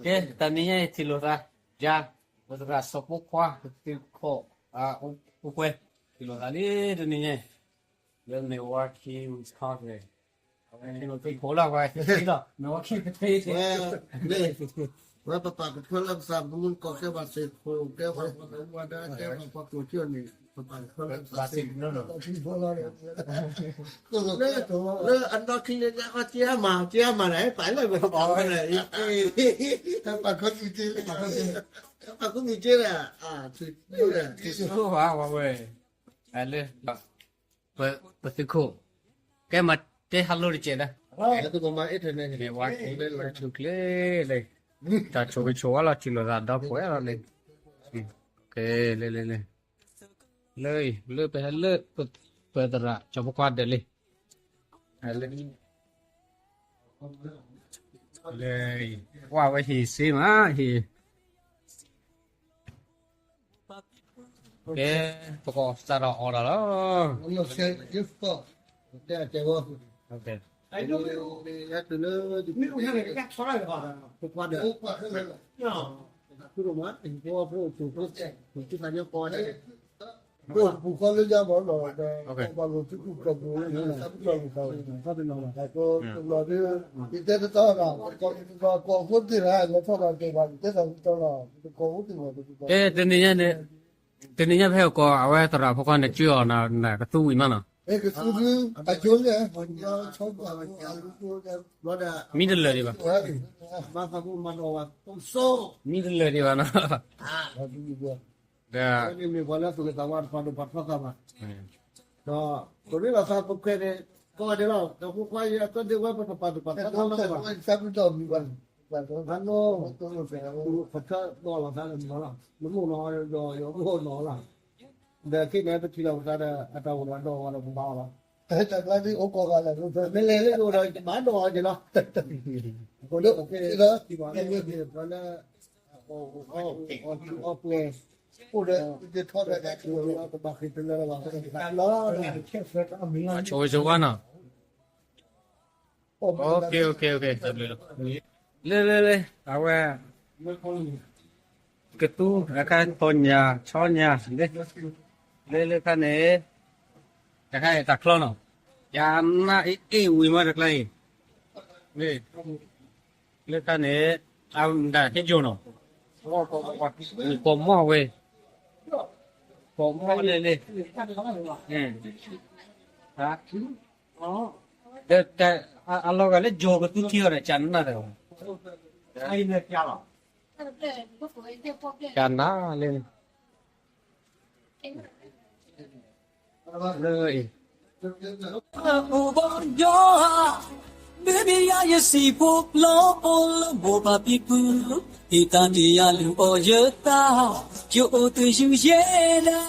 ကဲ တနံၤညါအံၤထံၣ်လိာ်သး, ယၤ, ပသရၣ်စီၤဖိခွါ ပသုးခိၣ်, အိၣ်ပှဲၤ, ထံၣ်လိာ်သးလံတနံၤညါအံၤ, လၢ Milwaukee, Wisconsin, ထံၣ်လိာ်သုးခိၣ်လၢဝဲ, လၢ Milwaukee ပသ့, ဝဲပပာ်ကဖၢလၢပသးသမူကီၢ်ခဲဘၣ်စ့ၢ်ကီး, ကဲပှၤကဝဲဒၣ်ကဲပှၤကီၢ်ကၠိန့ၣ်, ပပာ်ကဖၢလၢပသးသမူ လၢအနီၢ်ခံန့ၣ် ကဲဃီက့ၤအါမး, ကဲအါမးန့ၣ် ပာ်လၢဝဲပာ်ဝဲန့ၣ်, ပာ်ခူသူၣ်က့, ပာ်ခူသူၣ်က့ဒီး, သုးခိၣ်ဘၣ်ဝဲ, လၢ, ပသုးခိၣ်, ကဲမၤတဲ hello တကဲးလၢ, မ့ၢ်ဝဲလၢထူၣ်ကျဲလၢ, တၢ်ဆိၣ်ဂ့ၤဆိၣ်ဝါလီၤ ထံၣ်လိာ်သးဒီပုၢ်ဝဲၢ်လီၤလံ, ကဲ, လၢ, လၢပဟဲလၢ, ပသရၣ်စီၤဖိခွါဒဲးလံ, လၢ, ကွၢ်ဝဲဟံၣ်စ့မး, ဟံၣ် ကဲ, ပကီၢ်စးထီၣ်အီၣ်တၢ်လီၤ, တဲတဲဝဲ, ပူၤဃီလၢညါမ့ၢ်နီၤ, ပှၤလိာ်စုကူၣ်ကီၢ်ပူၤလၢညါ, ပှၤလိာ်စုကူၣ်ကီၢ်ပူၤ, ယတဲတတီၤဒီး, ပကီၢ်ဖိသ့ၣ်တဖၣ် လဲၤထီၣ်ဒီးတဲဘၣ် ယတဲတၢ်တတီၤလီၤ, ပကီၢ်ဖိသ့ၣ်တဖၣ်, တနံၤညါ, တနံၤညါဖဲအကီၢ် အဝဲသရၣ်ဖိခွါန့ၣ် ကၠွအီၤ နကသူဝံၤမးနီၤ, ကသူ, အကၠိန့ၣ်, မံတလၢာ်ဒံးဘၣ်, မံတလၢာ်ဒံးဘၣ်နီၤ, ဒီး, မ့ၢ်ပှၤလၢသူၣ်ဂ့ၤသးဝါတဖၣ်ဒိၣ်ဖးထီသးဘၣ်, ဒီး, ပမ့ၢ်ဘၣ်သးပခွဲးန့ၣ်, ကီးဒဲးလီၤ, ဒီးဖိခွါယဲအသီဒ့ဝဲပပာ်သူၣ်ပာ်သးလီၤ, ဘၣ်နီၤ, ပဆၢဒီးလီၤသးလၢမနီၤလီၤ, နမိၣ်နီၤဒီးယမိၣ်နီၤလီၤ, ဒီးခဲန့ၣ်ပထံၣ်လိာ်ပသးဒီး အတၢ်အိၣ်ဒီးဒီးယမိၣ်နီၤလီၤ, တၢ်ကျါဒ်အိၣ်ကီးဂၤလဲၣ်, မ့ၢ်လဲၤလၢဒိၣ်ဒီးယမၤဒီးအီၤက့ၤလီၤ, အဃိဒီး, အီၣ်ပှဲၤ, အိၣ်ဒီး, တဘၣ်ဃ့တလၢာ်ဘၣ်, ဆိၣ်ဂ့ၤဆိၣ်ဝါနီၤ, လၢလၢလၢ အဝဲ, ကသူ, တခါထီၣ်ညၣ်, ဆီညၣ်, လၢလၢခါန့ၣ်, တခါအံၤတၢ်ချီနီၤ, ယနၢ်အ့ၣ်အ့ၣ်ဝံၤမးတကျါအံၤ, လၢခါန့ၣ်, အဒၣ်ဟဲယိာ်နီၤ, ပိာ်မီၢ်ဝဲ, ပိာ်မီၢ်လၢလၢ, ဒီး, အလီၤဂာ်လၢယိာ်ကသူထံအီၤဒီး ကနၣ်တၢ်, ကနၣ်လၢ, လၢအံၤ, အိၣ်ဘီယီၤ, baby ယၤယစံာ်ဖိလီၤအိၣ်လၢမိၢ်ပၢ်ဖံဖု, ဟ့ၣ်တၢ်န့ၢ်ယၤလုၢ်အီၣ်ယသး, ယအိၣ်တယုၢ်ယဲဒၣ်